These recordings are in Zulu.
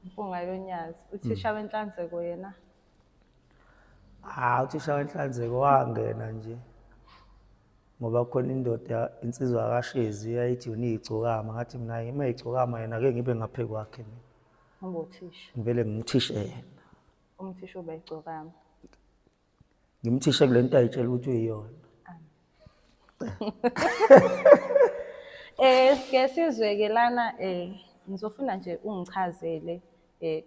Mpunga yonyazi. Uthisha wenhlanzeko yena? Ah, uthisha wenhlanzeko wangena nje. Ngoba khona indoda insizwa kaShezi yayithi yona iyigcokama, ngathi mina uma igcokama yena ake ngibe ngaphe kwakhe mina. Ube uthisha. Ngivele ngimthishe yena. Umthisha ube igcokama. Ngimthishe kule nto ayitshela ukuthi uyiyona. Ke sizwe-ke lana ngizofuna nje ungichazele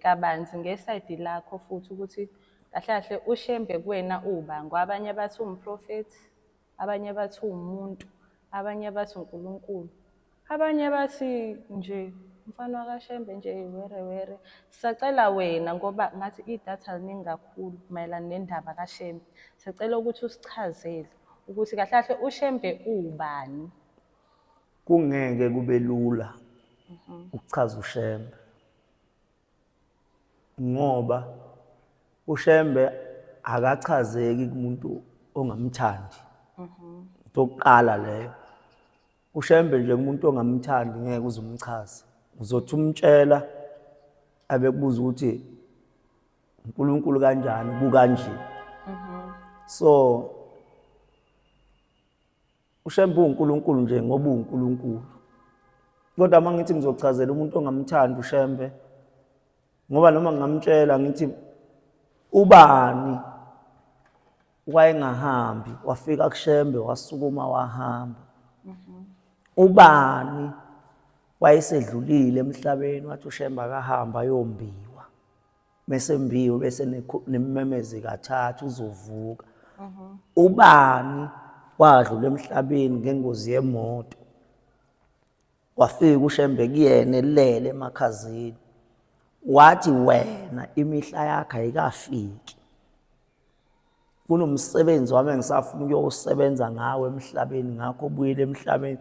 kabanzi ngesayidi lakho futhi ukuthi kahle kahle uShembe kuwena uwubani, ngoba abanye bathi uwumprofethi, abanye bathi uwumuntu, abanye bathi uNkulunkulu, abanye bathi nje umfana wakaShembe nje were were. Sisacela wena ngoba ngathi idatha liningi kakhulu mayelana nendaba kaShembe. Sicela ukuthi usichazele ukuthi kahle kahle uShembe uwubani. Kungeke kube lula ukuchaza uShembe ngoba uShembe akachazeki kumuntu ongamthandi. Into yokuqala leyo. UShembe nje kumuntu ongamthandi ngeke uze umchaze. Uzothi umtshela abekubuza ukuthi uNkulunkulu kanjani kukanje. So uShembe uNkulunkulu nje ngoba uNkulunkulu. Kodwa uma ngithi ngizochazela umuntu ongamthandi uShembe ngoba noma ngingamtshela ngithi ubani wayengahambi wafika kuShembe wasukuma wahamba. Ubani wayesedlulile emhlabeni wathi uShembe akahamba ayombiwa. Mese mbiwe bese nimmemeze kathathu uzovuka. Ubani wadlula emhlabeni ngengozi yemoto. Wafika uShembe kuyena elele emakhazeni. Wathi wena imihla yakho ayikafiki. Kunomsebenzi wami engisafuna ukuyowusebenza ngawe emhlabeni ngakho buyele emhlabeni.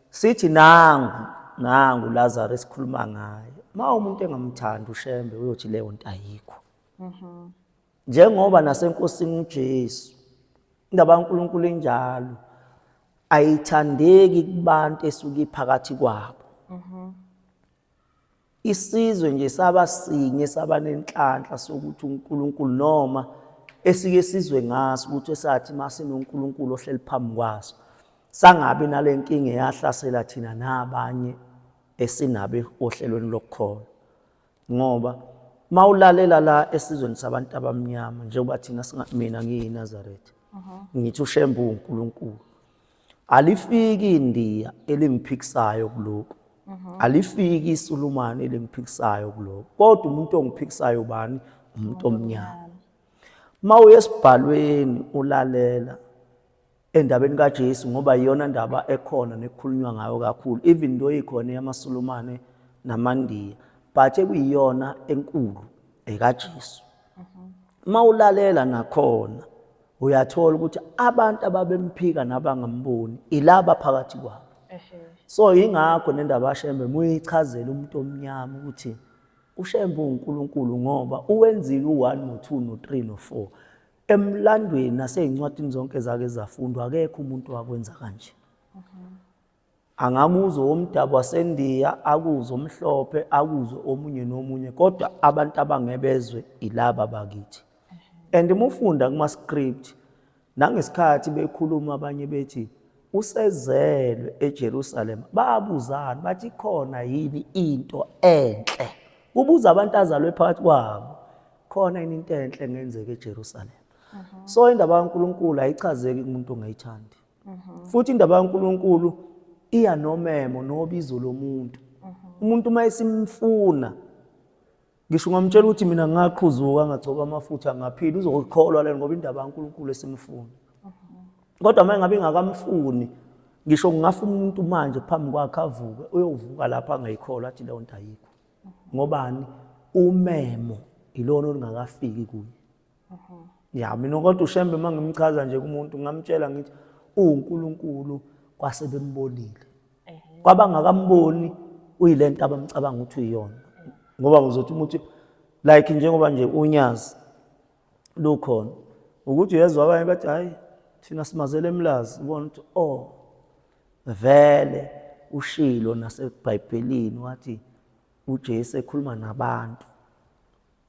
Sithi nangu nangu Lazarus esikhuluma ngaye. Uma umuntu engamthandi uShembe uyothi leyo nto ayikho. Njengoba nasenkosini uJesu indaba kaNkulunkulu injalo ayithandeki kubantu esuke iphakathi kwabo. Isizwe nje saba sinye saba nenhlanhla sokuthi uNkulunkulu noma esike sizwe ngaso ukuthi esathi masinoNkulunkulu ohleli phambi kwaso sangabi nalenkinga eyahlasela thina nabanye esinabe ohlelweni lokukholwa. Ngoba mawulalela la esizweni sabantu abamnyama njengoba thina mina ngiyiNazaretha ngithi uShembe uNkulunkulu alifiki iNdiya elingiphikisayo kuloko, alifiki iSulumane elingiphikisayo kuloko, kodwa umuntu ongiphikisayo ubani? Umuntu omnyama. Mawuye esibhalweni ulalela endabeni kaJesu ngoba iyona ndaba ekhona nekukhulunywa ngayo kakhulu, even though ikhona eyamaSulumane namaNdiya, but ekuyiyona enkulu ekaJesu. Mawulalela nakhona uyathola ukuthi abantu ababemphika nabangamboni ilaba phakathi kwabo. So yingakho nendaba kaShembe muyichazela umuntu omnyama ukuthi uShembe uNkulunkulu ngoba uwenzile u1 no2 no3 no4. Emlandweni nasey'ncwadini zonke zake zafundwa akekho umuntu wakwenza kanje. Angakuzwa owomdabu waseNdiya, akuzwe omhlophe, akuzwe omunye nomunye, kodwa abantu abangebezwe ilaba bakithi. And uma ufunda kuma-script nangesikhathi bekhuluma abanye bethi usezelwe eJerusalema, babuzana bathi khona yini into enhle? Kubuza abantu azalwe phakathi kwabo, khona yini into enhle engenzeka eJerusalema? So indaba kaNkulunkulu ayichazeki kumuntu ongayithandi. Futhi indaba kaNkulunkulu iya nomemo nobizo lomuntu. Umuntu uma esimfuna ngisho ungamtshela ukuthi mina ngaqhuzuka ngagcoba amafutha ngaphila, uzokukholwa lento ngoba indaba kaNkulunkulu esimfuna. Kodwa uma ngabe ingakamfuni ngisho kungafa umuntu manje phambi kwakhe avuke, uyovuka lapha angayikholwa athi leyo nto ayikho. Ngobani? Umemo ilona olungakafiki kuye. Ya mina kodwa uShembe uma ngimchaza nje kumuntu ngamtshela ngithi uwuNkulunkulu kwase bembonile. Kwabangakamboni uyilento abamcabanga ukuthi uyiyona. Ngoba uzothi umuntu like njengoba nje unyazi lukhona ukuthi uyezwa abanye bathi hayi thina simazele emlazi, ubona ukuthi oh vele ushilo naseBhayibhelini wathi uJesu ekhuluma nabantu.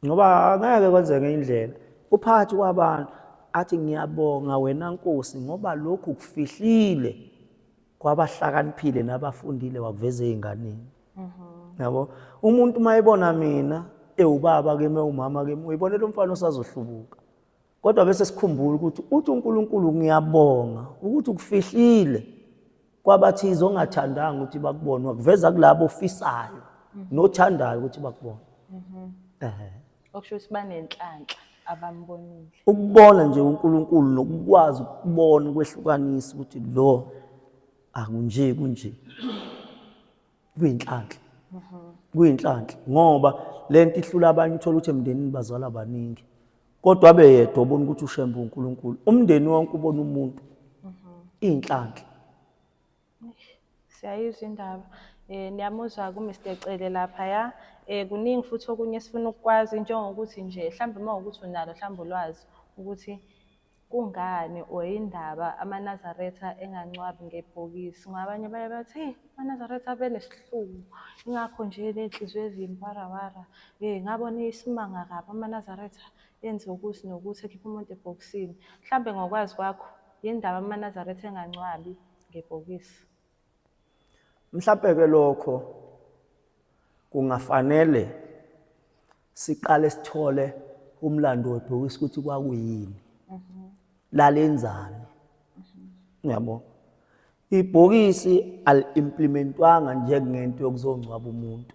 Ngoba angeke kwenzeke indlela uphakathi kwabantu athi ngiyabonga wena Nkosi ngoba lokhu kufihlile kwabahlakaniphile nabafundile wakuveza ezinganeni. Yabo umuntu uma ebona mina ewubaba kimi ewumama kimi uyibonela umfana osazohlubuka. Kodwa bese sikhumbula ukuthi uthi uNkulunkulu ngiyabonga ukuthi ukufihlile kwabathize ongathandanga ukuthi bakubone wakuveza kulabo ofisayo nothandayo ukuthi bakubone. Ehhe. Okusho ukuthi banenhlanhla abambonile. Ukubona nje uNkulunkulu nokukwazi ukubona ukwehlukanisa ukuthi lo akunje kunje. Kuyinhlanhla. Kuyinhlanhla ngoba lento ihlula abanye uthola ukuthi emndenini bazalwa baningi. Kodwa abe yedwa ubona ukuthi uShembe uNkulunkulu. Umndeni wonke ubona umuntu. Iyinhlanhla. Siyayizwa indaba. Eh niyamuzwa ku Mr Cele lapha ya. Eh kuningi futhi okunye esifuna ukukwazi njengokuthi nje mhlambe uma ukuthi unalo mhlambe ulwazi ukuthi kungani or indaba amaNazaretha engancwabi ngebhokisi ngoba abanye baye bathi hey amaNazaretha abenesihluku ingakho nje nenhliziyo ezimbi warawara eh ngabona isimanga kabi amaNazaretha enze ukuthi nokuthi ekhipha umuntu ebhokisini mhlambe ngokwazi kwakho yindaba amaNazaretha engancwabi ngebhokisi. Mhlampe ke lokho kungafanele siqale sithole umlando webhokisi ukuthi kwakuyini. Lalenzani. Uyabo? Ibhokisi al-implementwanga njengento yokuzongcwaba umuntu.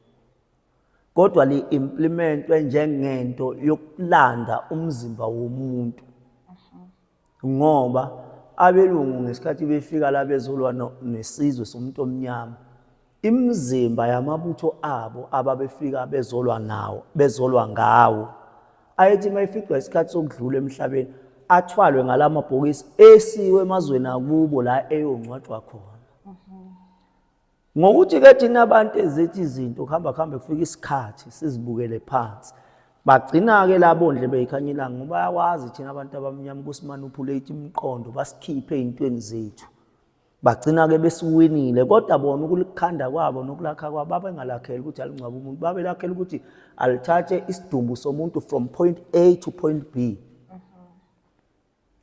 Kodwa li-implementwe njengento yokulanda umzimba womuntu. Ngoba abelungu ngesikhathi befika la bezolwa nesizwe somuntu omnyama, imizimba yamabutho abo ababefika bezolwa nawo, bezolwa ngawo, ayethi uma eficwa isikhathi sokudlula emhlabeni athwalwe ngala mabhokisi esiwe emazweni akubo la eyongcwatshwa khona. Ngokuthi-ke thina abantu ezethu izinto kuhamba kuhambe kufika isikhathi sizibukele phansi. Bagcina-ke labo ndle beyikhanya ilanga ngoba bayakwazi thina abantu abamnyama ukusimanipulate imiqondo basikhiphe ey'ntweni zethu. Bagcina-ke besiwinile kodwa bona ukulikhanda kwabo nokulakha kwabo babengalakheli ukuthi alingcwabe umuntu, babelakhela ukuthi alithathe isidumbu somuntu from point A to point B.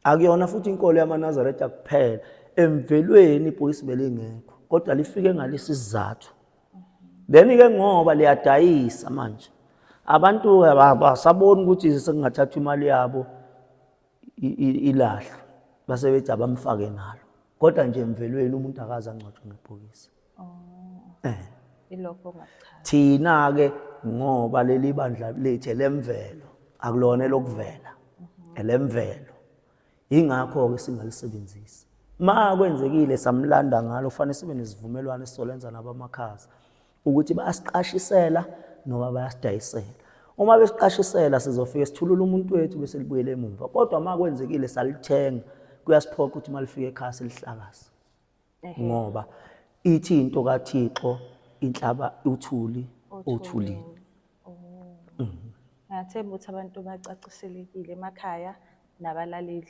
Akuyona futhi inkolo yamaNazaretha kuphela. Emvelweni ibhokisi belingekho kodwa lifike ngalesi sizathu. Then ke ngoba liyadayisa manje. Abantu abasaboni ukuthi sekungathathwa imali yabo ilahlwe. Base bethi abamfake nalo. Kodwa nje emvelweni umuntu akaze angcwatshwe ngebhokisi. Oh. Eh. Ilokho ongakuchaza. Thina ke ngoba leli bandla lethu elemvelo akulona elokuvela. Elemvelo. Ingakho ke singalisebenzisi. Ma kwenzekile samlanda ngalo kufanele sibe nesivumelwano esizolenza nabamakhaza ukuthi bayasiqashisela noma bayasidayisela. Uma besiqashisela sizofike sithulule umuntu wethu bese libuyele emumva. Kodwa uma kwenzekile salithenga kuyasiphoqa ukuthi uma lifika ekhaya silihlakaze. Ngoba ithi into kaThixo inhlaba uthuli othulini. Oh. Ngiyathemba ukuthi abantu bacaciselekile emakhaya nabalaleli.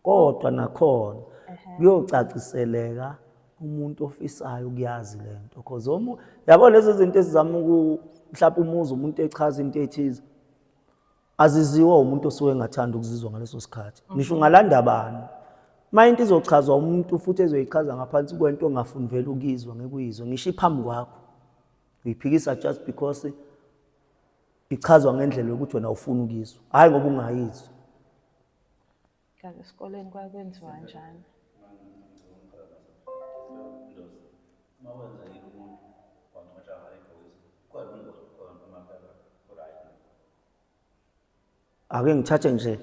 Kodwa nakhona kuyocaciseleka umuntu ofisayo ukuyazi lento cause omu yabo lezi zinto ezizama uku mhlawumbe umuzi umuntu echaza into ethize aziziwa umuntu osuke engathanda ukuzizwa ngaleso sikhathi ngisho ungalanda bani uma into izochazwa umuntu futhi ezoyichaza ngaphansi kwento ongafuni vele ukuyizwa ngeke uyizwe ngisho iphambi kwakho uyiphikisa just because ichazwa ngendlela yokuthi wena ufuna ukuyizwa hhayi ngoba ungayizwa. Kaze esikoleni kwakwenziwa kanjani? Uma kwenzekile umuntu wangcwatshwa ngale bhokisi, kukhona ubungozi obukhona uma mhlawumbe ku-right. Ake ngithathe nje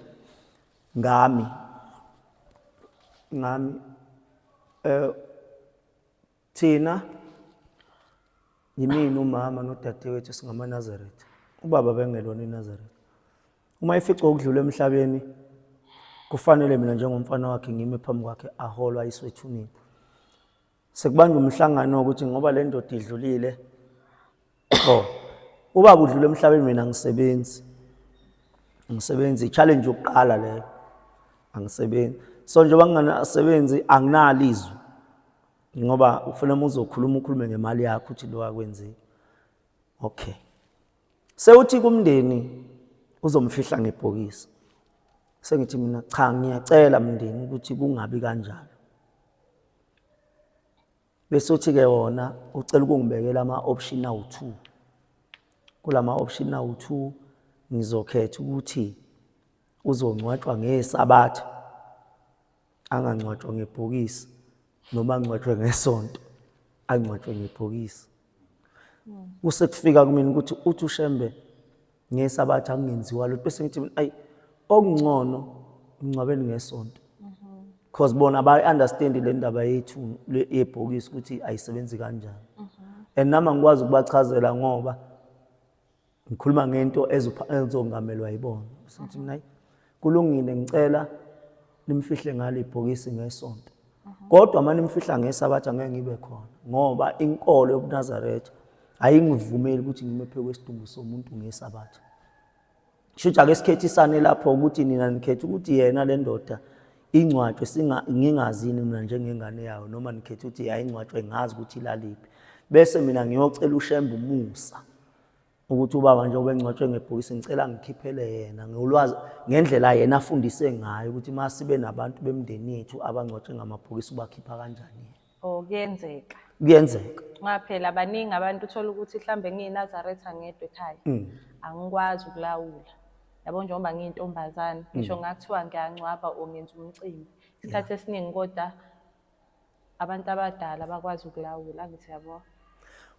ngami ngami eh thina yimina umama nodadewethu singamaNazaretha. Ubaba bengelona iNazaretha. Uma efica ukudlula emhlabeni kufanele mina njengomfana wakhe ngime phambi kwakhe aholwa ayiswe ethuneni. Sekubanjwa umhlangano ukuthi ngoba le ndoda idlulile oh ubaba udlule emhlabeni mina angisebenzi. Angisebenzi challenge yokuqala leyo. Angisebenzi. So njengoba nginganasebenzi anginalo izwi. Ngoba ufuna uma uzokhuluma ukhulume ngemali yakho uthi lo akwenzeki. Okay. Sewuthi kumndeni Uzomfihla ngebhokisi. Sengithi mina cha, ngiyacela mndeni ukuthi kungabi kanjalo. Bese uthi-ke wona ucela ukungibekela ama-option awu-2. Kulama option awu-2 ngizokhetha ukuthi uzongcwatshwa ngeSabatha, angangcwatshwa ngebhokisi, noma angcwatshwe ngesonto, angcwatshwe ngebhokisi. Kusekufika kumina ukuthi uthi uShembe ngeSabatha kungenziwa lutho, bese ngithi mina ayi, okungcono ngcwabeni ngesonto, because bona bayi-understand le ndaba yethu yebhokisi ukuthi ayisebenzi kanjani, and nami angikwazi ukubachazela ngoba ngikhuluma ngento ezongamelwa yibona. Bese ngithi mina ayi, kulungile, ngicela nimfihle ngalo ibhokisi ngesonto, kodwa uma nimfihla ngeSabatha ngeke ngibe khona, ngoba inkolo yobuNazaretha ayingivumeli ukuthi ngime phezu kwesidumbu somuntu ngeSabatha. Shuthi ake sikhethisane lapho ukuthi nina nikhetha ukuthi yena le ndoda ingcwatshwe ngingazini mina njengengane yayo, noma nikhetha ukuthi yayingcwatshwe ngazi ukuthi ilaliphi, bese mina ngiyocela uShembe umusa ukuthi ubaba njengoba engcwatshwe ngebhokisi ngicela ngikhiphele yena ngolwazi ngendlela yena afundise ngayo ukuthi uma sibe nabantu bemndeni yethu abangcwatshwe ngamabhokisi ubakhipha kanjani yena. Oh, kuyenzeka. Kuyenzeka. Ngoba phela baningi abantu uthola ukuthi mhlambe ngiyiNazaretha ngedwa ekhaya. Angikwazi ukulawula. Yabo, njengoba ngiyintombazane, ngisho ngathiwa ngiyangcwaba or ngenza umcimbi. Isikhathi esiningi kodwa abantu abadala bakwazi ukulawula, angithi yabo.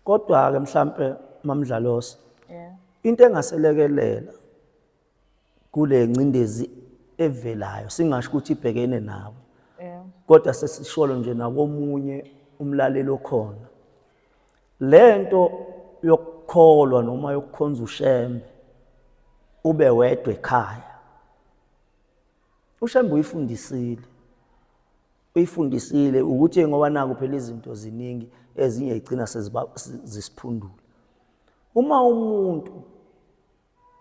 Kodwa-ke mhlampe Mamdlalose, into engaselekelela kule ngcindezi evelayo, singasho ukuthi ibhekene nawe, kodwa sesisholo nje nakomunye umlaleli okhona, lento yokukholwa noma yokukhonza uShembe ube wedwa ekhaya, uShembe uyifundisile, uyifundisile ukuthi ngoba naku phela izinto ziningi, ezinye igcina sezisiphundula. Uma umuntu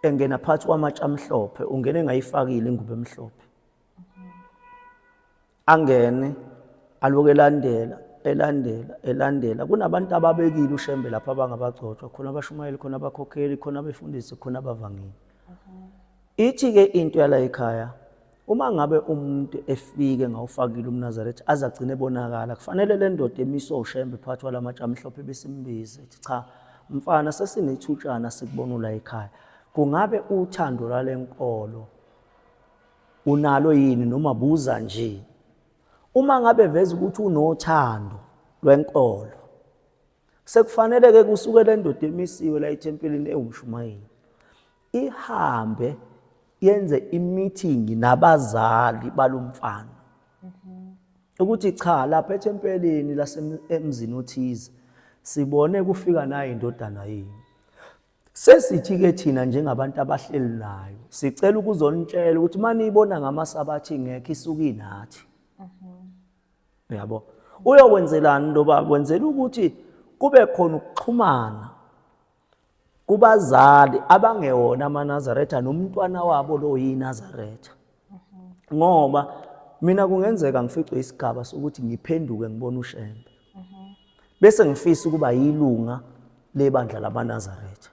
engena phakathi kwamatshe amhlophe, ungena engayifakile ingubo emhlophe, angene aloku elandela elandela elandela. Kunabantu ababekile uShembe lapha abangabagcotshwa khona, abashumayeli khona, abakhokheli khona, abefundisi khona, abavangeli. Ithi-ke into yala ekhaya, uma ngabe umuntu efike ngawufakile umNazaretha aze agcine ebonakala, kufanele le ndoda emiswe uShembe phakathi kwalamatshe amhlophe besimbize, ethi cha mfana, sesinethutshana sikubona ula ekhaya, kungabe uthando lwale nkolo unalo yini noma buza nje? Uma ngabe veza ukuthi unothando lwenkolo, sekufanele-ke kusuke le ndoda emisiwe la ethempelini ewumshumayeli ihambe yenze imeeting nabazali balomfana ukuthi cha, lapha ethempelini lasemzini othize sibone kufika nayo indodana yini, sesithi-ke thina njengabantu abahleli nayo sicela ukuzonitshela ukuthi uma niyibona ngamaSabatha ingekho, isuke inathi. Uyabo, uyokwenzelani lo baba? Wenzela ukuthi kube khona ukuxhumana kubazali abangewona amaNazaretha nomntwana wabo lo yiNazaretha, ngoba mina kungenzeka ngificwe isigaba sokuthi ngiphenduke ngibone uShembe, bese ngifisa ukuba yilunga lebandla lamaNazaretha.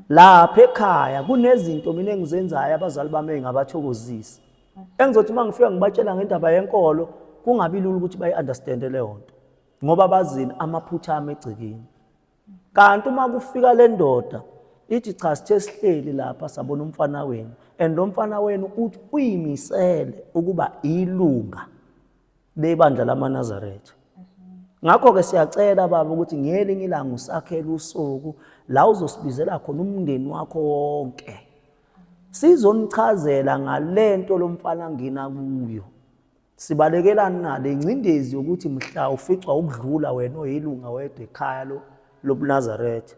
Lapha ekhaya kunezinto mina engizenzayo abazali bami engabathokozisi, engizothi uma ngifika ngibatshela ngendaba yenkolo kungabi lula ukuthi bayi-understande leyo nto, ngoba bazini amaphutha ami egcekeni. Kanti uma kufika le ndoda ithi cha, sithe sihleli lapha sabona umfana wenu, and lo mfana wenu uthi uyimisele ukuba ilunga lebandla lamaNazaretha, ngakho-ke siyacela baba ukuthi ngelinye ilanga usakhele usuku la uzosibizela khona umndeni wakho wonke, sizonichazela ngalento lo mfana angena kuyo. Sibalekelani nale ngcindezi yokuthi mhla uficwa ukudlula wena oyilunga wedwa ekhaya lo lobuNazaretha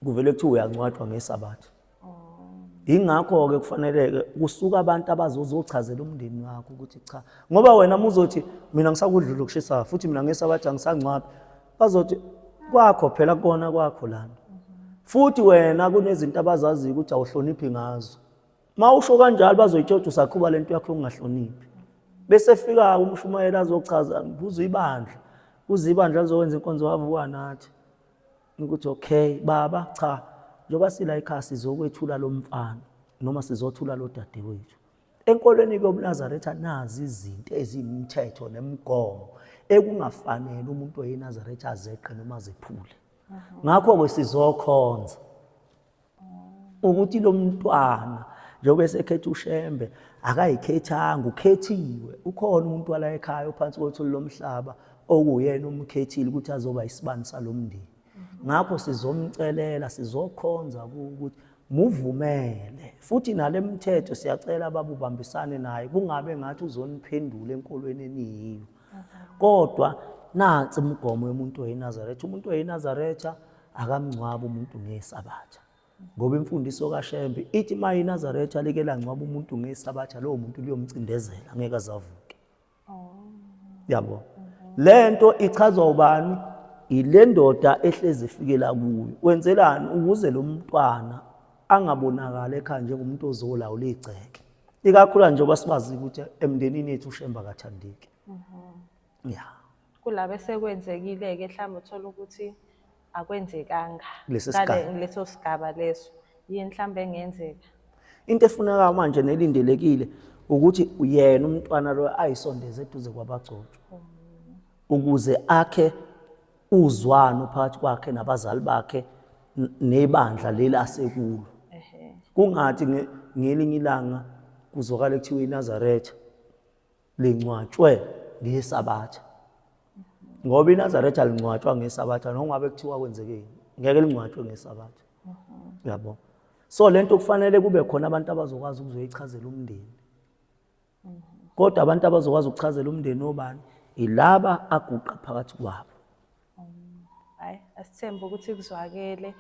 kuvele kuthiwa uyangcwatshwa ngeSabatha. Ingakho-ke kufanele-ke kusuka abantu abazozochazela umndeni wakho ukuthi cha, ngoba wena uma uzothi mina ngisakudlula ukushisa futhi mina ngeSabatha ngisangcwabi, bazothi kwakho phela kona kwakho lana, futhi wena kunezinto abazaziyo ukuthi awuhloniphi ngazo. Uma usho kanjalo bazoyitshela ukuthi usaqhuba lento yakho yokungahloniphi. Bese fika umshumayeli azochaza, kuze ibandla, kuze ibandla lizokwenza inkonzo wavuka nathi ukuthi okay baba, cha, njengoba sila ekhaya sizokwethula lo mfana. Noma sizothula lo dadewethu. Enkolweni yobuNazaretha nazi izinto eziyimithetho nemigomo ekungafanele umuntu oyiNazaretha azeqe noma azephule. Ngakho-ke sizokhonza ukuthi lo mntwana njengoba esekhetha uShembe akayikhethanga, ukhethiwe. Ukhona umuntu wala ekhaya ophansi kothuli lomhlaba okuwuyena omkhethile ukuthi azoba isibani salo mndeni. Ngakho sizomcelela, sizokhonza ukuthi muvumele futhi nale mthetho siyacela babubambisane naye, kungabe ngathi uzoniphendula enkolweni eniyiyo. Kodwa nansi imigomo yomuntu oyiNazaretha. Umuntu oyiNazaretha akamngcwabi umuntu ngeSabatha, ngoba imfundiso kaShembe ithi uma iNazaretha like langcwaba umuntu ngeSabatha, lowo muntu liyomcindezela, ngeke azavuke. Yabo, lento ichazwa ubani? Ile ndoda ehlezi ifikela kuyo. Wenzelani? Ukuze lo mntwana angabonakali ekhaya njengomuntu ozolawula igceke, ikakhulu njengoba sibazi ukuthi emndenini yethu uShembe akathandeki. Ya. Kulabo esekwenzekile-ke mhlawumbe uthola ukuthi akwenzekanga Kuleso sigaba. Kuleso sigaba leso, yini mhlawumbe engenzeka? Into efuneka manje nelindelekile ukuthi uyena umntwana lo ayisondeze eduze kwabagcotshwa ukuze akhe uzwano phakathi kwakhe nabazali bakhe nebandla leli asekulo. Kungathi ngelinye ilanga kuzwakale kuthiwa iNazaretha lingcwatshwe ngeSabatha, ngoba iNazaretha lingcwatshwa ngeSabatha noma ngabe kuthiwa kwenzekeni, ngeke lingcwatshwe ngeSabatha. Yabo, so lento kufanele kube khona abantu abazokwazi ukuzoyichazela umndeni. Kodwa abantu abazokwazi ukuchazela umndeni obani? Ilaba aguqa phakathi kwabo. Hayi, asithembe ukuthi kuzwakele.